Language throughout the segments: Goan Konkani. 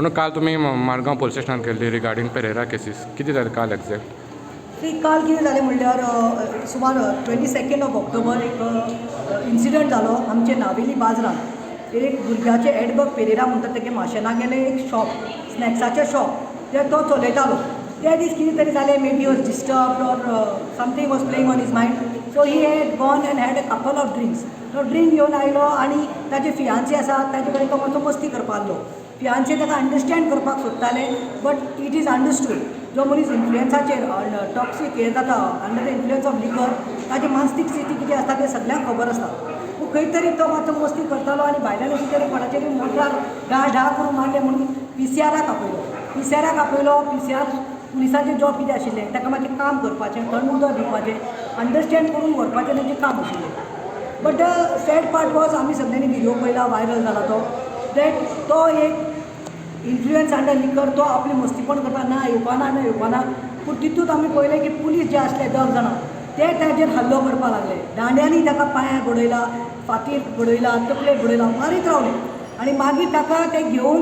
म्हणून काल तुमी मारगांव पोलीस स्टेशनान गेल्ली रिगार्डींग पेरेरा केसीस. कितें जालें काल एग्जॅक्ट? ती काल कितें जालें म्हणल्यार, सुमार 22 ऑफ ऑक्टोबर एक इन्सिडंट जालो आमचे नावेली बाजारांत. एक भुरग्याचें, एडबर्ग पेरेरा म्हणटा, तेगे माशेलान गेलें एक शॉप, स्नॅक्साचें शॉप तें तो चलयतालो. त्या दीस कितें तरी जालें, maybe was disturb or something was playing on his mind, so he had gone and had a couple of drinks. तो ड्रिंक घेवन आयलो आनी ताजे फियांसी आसा, ताजे कडेन तो मातसो मस्ती करपाक लागलो. फियांसी ताका अंडरस्टँड करपाक सोदतालें, बट it is understood, जो मनीस इन्फ्लुयन्साचेर, टॉक्सीक हें जाता, under the influence of liquor, ताजी मानसीक स्थिती कितें आसता तें सगल्यांक खबर आसता. पूण खंय तरी तो मातसो मस्ती करतालो आनी भायल्यान अशें तरेन कोणाचे तरी मोटरार ढा ढा करून मारलें म्हणून पीसीआराक आपयलो. पीसीआराक आपयलो. पीसीआर पुलिसांचें जॉब कितें आशिल्लें? ताका मातशें काम करपाचें, थंड उदक दिवपाचें, अंडरस्टँड करून व्हरपाचें तेंचें काम आशिल्लें. But the sad part was, आमी सगळ्यांनी व्हिडियो पळयला, वायरल जाला तो, that तो एक इन्फ्लुयन्स अंडर लिकर, तो आपली मस्तीपण करता, ना येवपा ना, ना येवपा ना. पूण तितूंत आमी पळयलें की पुलीस जे आसले दोग जाणां, ते ताजेर हल्लो करपाक लागले. दांड्यांनी ताका पांयार बडयला, फाटीर बडयला, तकलेर बडयला, मारीत रावले आनी मागीर ताका ते घेवन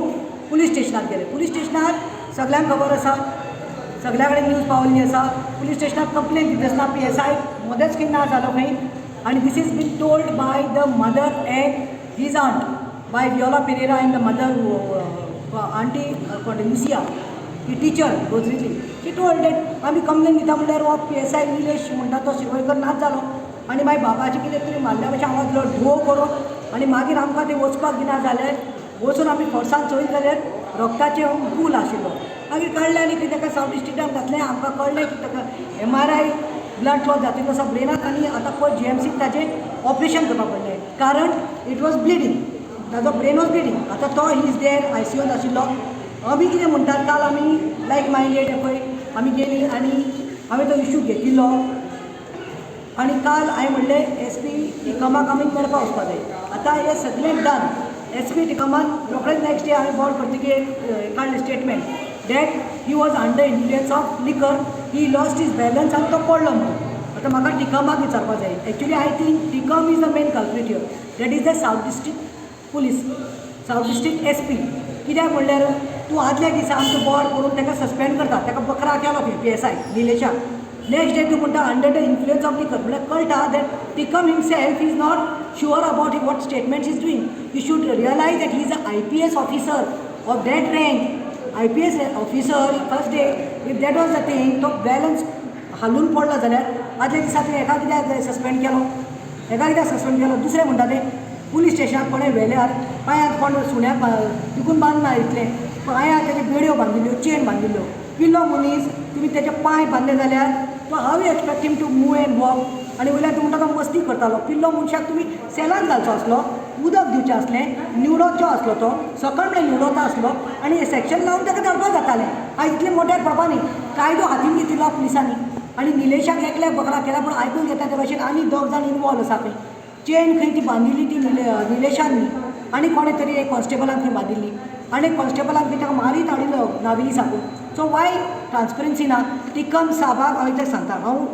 पुलीस स्टेशनार गेले. पुलीस स्टेशनार सगल्यांक खबर आसा, सगल्या कडेन न्यूज पावल्ली आसा. पुलीस स्टेशनार कंप्लेन दिता आसतना पीएसआय मदेंच खंय ना जालो खंय. आनी this is been told by the mother and his aunt, by Viola Pereira and the mother, aunty कोण, लुसिया, ही टिचर गोजरीतली. शी टोल्ड that आमी कंप्लेन दिता म्हणल्यार हो पीएसआय निलेश म्हणटा तो शिरवयकर नाच जालो आनी मागीर बाबाचें कितें तरी मारल्या भशेन आवाज दिलो ढो करून आनी मागीर आमकां ते वचपाक दिना जाले. वचून आमी फोर्सान चोयलें जाल्यार रक्ताचें पूल आशिल्लो. मागीर काडलें आनी कितें ताका सावथ डिस्ट्रिक्टान घातलें. आमकां कळ्ळें की ताका एमआरआय, ब्लड क्लॉट जातिल्लो आसा ब्रेनाक आनी आतां पळय जीएमसीक ताचें ऑपरेशन करपाक पडलें, कारण it was bleeding, ताजो ब्रेन वॉज ब्लिडींग. आतां तो is there, आयसीयून आशिल्लो. आमी कितें म्हणटात, काल आमी लायक मायंडेड पळय आमी गेलीं आनी हांवें तो इशू घेतिल्लो आनी काल हांवें म्हणलें, एस पी टिकमाक आमी मेळपाक वचपा जाय. आतां हें सगळें डन. एस पी टिकमान रोखडेच नेक्स्ट डे हांवें बॉल करतकीर काडलें statement that he was under influence of liquor, he lost his balance आनी तो पडलो म्हणून. आतां म्हाका टिकमाक विचारपा जाय. Actually, I think Tikam is the main culprit here, that is the South District Police, South District SP. कित्याक म्हणल्यार तूं आदल्या दिसा आमचो बोर्ड करून ताका सस्पेंड करता, ताका बकरा केलो तुवें पीएसआय निलेशाक. नेक्स्ट डे तूं म्हणटा under the influence of liquor, म्हणल्यार कळटा that Tikam himself is not sure about what statements he's doing. You should realize that he is a IPS officer of that rank. IPS officer, first day, if that was the thing, तो बॅलन्स हालून पडलो जाल्यार आदल्या दिसा तुवें हेका कित्याक सस्पेंड केलो? हेका कित्याक सस्पेंड केलो? दुसरें म्हणटा तें पुलीस स्टेशनाक कोणें व्हेल्यार पांयांत कोण सुण्याक तिकून बांदना इतलें, पांयांत तेजे बेडयो बांदिल्ल्यो, चेन बांदिल्ल्यो. पिल्लो मनीस, तुमी तेजे पांय बांदले जाल्यार तो how you expect him to move and walk? आनी वयल्यान तूं म्हणटा तो मस्ती करतालो. पिल्लो मनशाक तुमी सेलान घालचो आसलो, उदक दिवचें आसलें. निवडोचो आसलो तो, सकयल म्हळ्यार निवडोता आसलो आनी सेक्शन लावन ताका धाडपाक जातालें. आयज इतलें मोट्यार पडपा न्ही. कायदो हातीन घेतिल्लो पुलिसांनी आनी निलेशाक एकल्याक बकरा केला, पूण आयकून घेता ते भाशेन आनी दोग जाण इनवॉल्व आसा खंय. चेन खंय ती बांदिल्ली ती निलेशान न्ही, आनी कोणें तरी एक कॉन्स्टेबलान खंय बांदिल्ली आनी कॉन्स्टेबलान खंय ताका मारीत हाडिल्लो नावेली साकून. सो वाय ट्रान्सपरन्सी ना? टिकम साबाक हांव इतलें सांगता, हांव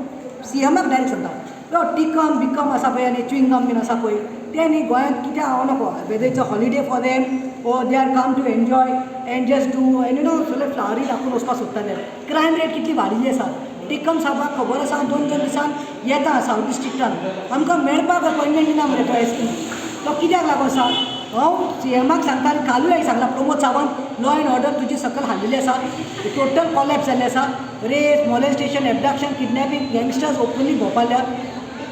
सीएमाक डायरेक्ट सांगता, यो टिकम बिकम आसा पळय आनी च्युइंगम बीन आसा पळय, तें न्ही गोंयांत कित्याक हांव नको. Whether it's a holiday for them or they are come to enjoy and just do and सगळे फ्लावरी दाखोवन वचपाक सोदता ते. क्रायम रेट कितली वाडिल्ली आसा, टिकम साबाक खबर आसा. दोन दोन दिसान येता सावथ डिस्ट्रिक्टान, आमकां मेळपाक अपॉयंटमेंट दिना मरे तो एसपी. तो कित्याक लागून आसा? हांव सीएमाक सांगता आनी कालूय हांवें सांगलां, Pramod Sawant, law and order तुजे सकयल हाडलेली आसा, टोटल कॉलॅप्स जाल्लें आसा. Rape, molestation, abduction, kidnapping, gangsters openly भोंवपाक.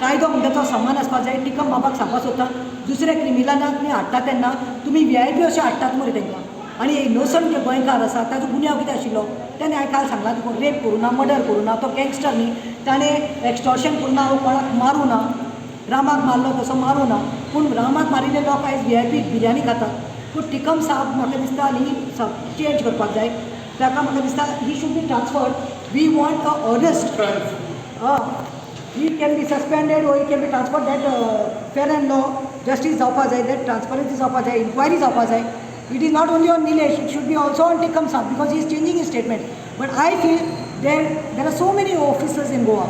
कायदो म्हणटा तो समान आसपाक जाय. टिकम बाबाक सांगपाक सोदता, दुसऱ्या क्रिमिनलांक न्ही हाडटा तेन्ना तुमी व्हीआयपी अशें हाडटात मरे तांकां आनी इनोसंट जे गोंयकार आसा, ताजो गुन्यांव कितें आशिल्लो? तेणें, हांवें काल सांगलां तुका, रेप करूं ना, मर्डर करूं ना, तो गँगस्टर न्ही, ताणें एक्स्टॉर्शन करूं ना, कोणाक मारूं ना, रामाक मारलो तसो मारूं ना. पूण रामाक मारिल्ले लोक आयज व्हीआयपी बिरयानी खातात. पूण टिकम साहब म्हाका दिसता न्ही चेंज करपाक जाय ताका. म्हाका दिसता he should be transferred. We want a honest, he can be suspended or he can be transferred. That fair and law justice जावपा जाय, that transparency जावपा जाय, इन्क्वायरी जावपा जाय. It is not only on Nilesh, it should be also on Tikam Saab, because he is changing his statement. But I feel there are so many officers in Goa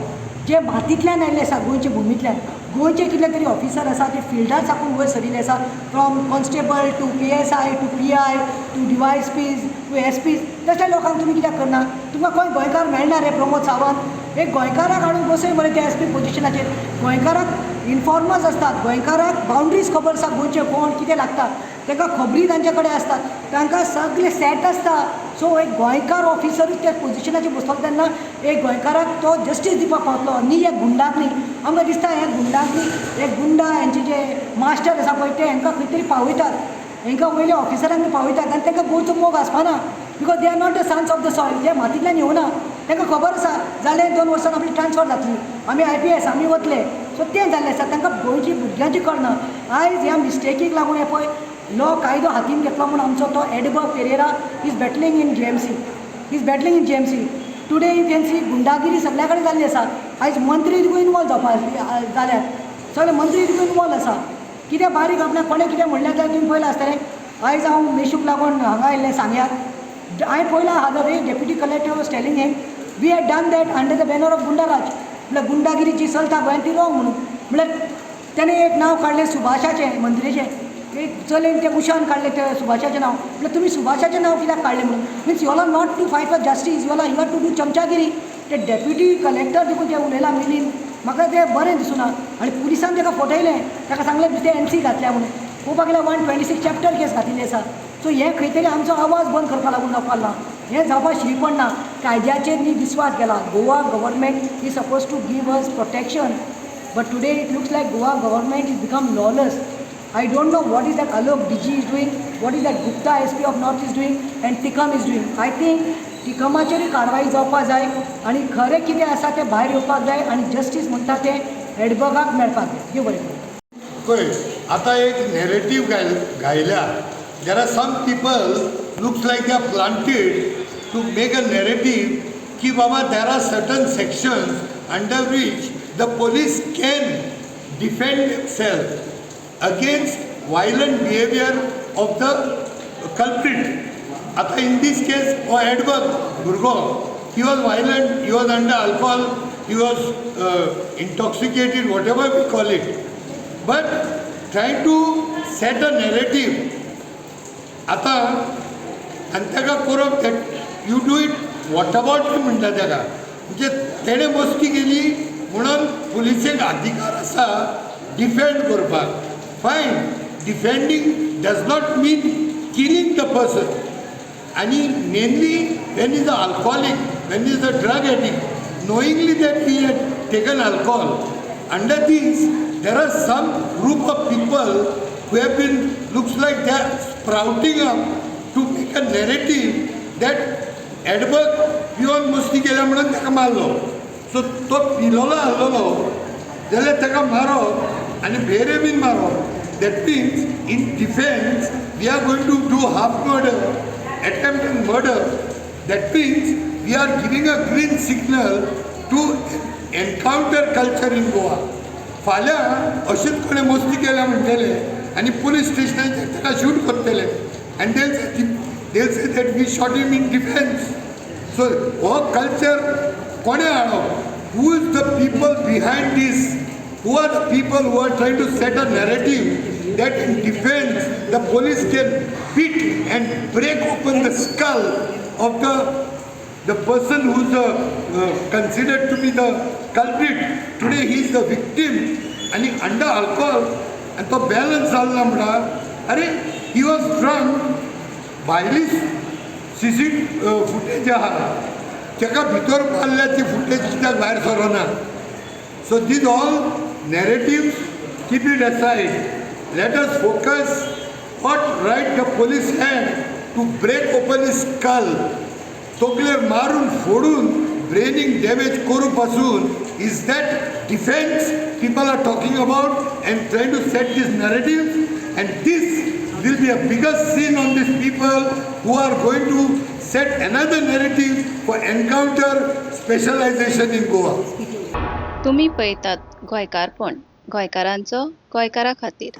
जे मातींतल्यान आयिल्ले आसा, गोंयच्या भुमींतल्यान. गोंयचे कितले तरी ऑफिसर आसा ते फिल्डार साकून वयर सरिल्ले आसा, from constable to PSI to PI to DySPs to SPs. तसल्या लोकांक तुमी कित्याक करना? तुमकां खंय गोंयकार मेळना रे? प्रमोद सावंत एक गोंयकाराक हाडून बसय मरे त्या एसपी पोजिशनाचेर. गोंयकाराक इन्फॉर्मर्स आसतात, गोंयकाराक बाउंड्रीज खबर आसा, गोंयचे कोण कितें लागता तांकां खबरी तांचे कडेन आसतात, तांकां सगळें सेट आसता. सो एक गोंयकार ऑफिसरूच त्या पोजिशनाचेर बसतलो तेन्ना एक गोंयकाराक तो जस्टीस दिवपाक पावतलो, न्ही हे गुंडाक न्ही. आमकां दिसता हे गुंडाक न्ही, हे गुंडा हेंचे जे मास्टर आसा पळय ते हांकां खंय तरी पावयतात, हांकां वयल्या ऑफिसरांक पावयतात आनी तांकां गोंयचो मोग आसपाना, because they are not the sons of the soil. ते मातींतल्यान येवना. तांकां खबर आसा जाल्यार 2 वर्सान आपली ट्रान्सफर जातली, आमी आयपीएस, आमी वतले. सो तें जाल्लें आसा, तांकां गोंयची भुरग्यांची कळना. आयज ह्या मिस्टेकीक लागून हें पळय लॉ कायदो हातीन घेतलो म्हूण आमचो तो Edberg Pereira is battling in GMC, is battling in GMC. Today you can see गुंडागिरी सगल्या कडेन जाल्ली आसा. आयज मंत्री तुका इनवॉल्व जावपा जाल्यात, सगळे मंत्री तुका इनवॉल्व आसा. कितें बारीक आपल्याक कोणें कितें म्हणलें जाल्यार तुमी पळयलां आसतलें. आयज हांव मेशूक लागून हांगा आयिल्लें सांग्यार, हांवें पळयलां हाजो रे deputy collector was telling him, "We had done that under the banner of goonda raj." म्हळ्यार गुंडागिरी जी चलता गोंयांत ती रॉंग म्हणून. म्हळ्यार तेणें एक नांव काडलें सुभाषाचें, मंत्र्याचें. एक चलयेन तें उशान काडलें तें सुभाषाचें नांव. म्हळ्यार तुमी सुभाषाचें नांव कित्याक काडलें म्हणून, means you are not to fight for justice, you are to do चमचागिरी. ते डेप्युटी कलेक्टर देखून तें उलयलां मिलीन, म्हाका तें बरें दिसुना. आनी पुलिसान ताका फटयलें, ताका सांगलें तें एनसी घातल्या म्हणून. पळोवपाक गेल्यार 126 चॅप्टर केस घातिल्ली आसा. सो हें खंय तरी आमचो आवाज बंद करपा लागून जावपाक ना, हें जावपाक श्रीपण ना. कायद्याचेर न्ही विस्वास गेला. Goa government is suppose to give us protection, but today it looks like Goa government is become lawless. I don't know what is that Alok DG is doing, what is that Gupta SP of North is doing and Tikam is doing. I think टिकमाचेरूय कारवाई जावपाक जाय आनी खरें कितें आसा तें भायर येवपाक जाय आनी जस्टीस म्हणटा तें एडबर्गाक मेळपाक जाय. देव बरें करूं. पळय, आतां एक narrative घायल्या. There are some people, looks like they are planted to make a narrative की बाबा, there are certain sections under which the police can defend self against violent behaviour of the culprit. आतां इन दीस केस हो एडबर्ग भुरगो, he was violent, he was under alcohol, he was intoxicated, whatever we call it, but try to set a narrative आतां आनी ताका करप that you do it, what about म्हणटा ताका. म्हणजे तेणें मस्ती केली म्हणून पुलिसेक अधिकार आसा डिफेंड करपाक. Fine, defending does not mean killing the person. आणि mainly when is a alcoholic, when is a drug addict, knowingly that he had taken alcohol. Under this, there are some group of people who have been, looks like they are sprouting up to make a narrative that Edberg पिवन मस्ती केल्या म्हणून ताका मारलो. सो तो पिलोलो आहलोलो जाल्यार ताका मारप आनी भेरे बीन मारप, that means in defence we are going to do half murder, attempted murder. That means we are giving a green signal to encounter culture in Goa. फाल्यां अशेंच कोणें मस्ती केल्या म्हणटले आनी पुलीस स्टेशनाचेर ताका शूट करतले आनी they'll say that we shot him in defence. So हो कल्चर कोणें हाडप? Who is the people behind this? Who are the people who are trying to set a narrative that in defense the police can beat and break open the skull of the person who's considered to be the culprit? Today he is the victim आणि under alcohol आणि तो बॅलन्स जालो ना म्हणटा. अरे, he was drunk. भायली सीसी फुटेज आहा, ताका भितर मारल्या ती फुटेज कित्याक भायर सरना? So these all narratives, keep it aside. Let us focus what right the police had to break open his skull. तकलेर मारून फोडून ब्रेनीक डॅमेज करूं पासून, is that defence people are talking about and trying to set this narrative? And this will be a biggest sin on these people who are going to set another narrative for encounter specialization in Goa. तुमी पळयतात गोंयकारपण, गोंयकारांचो गोंयकारा खातीर.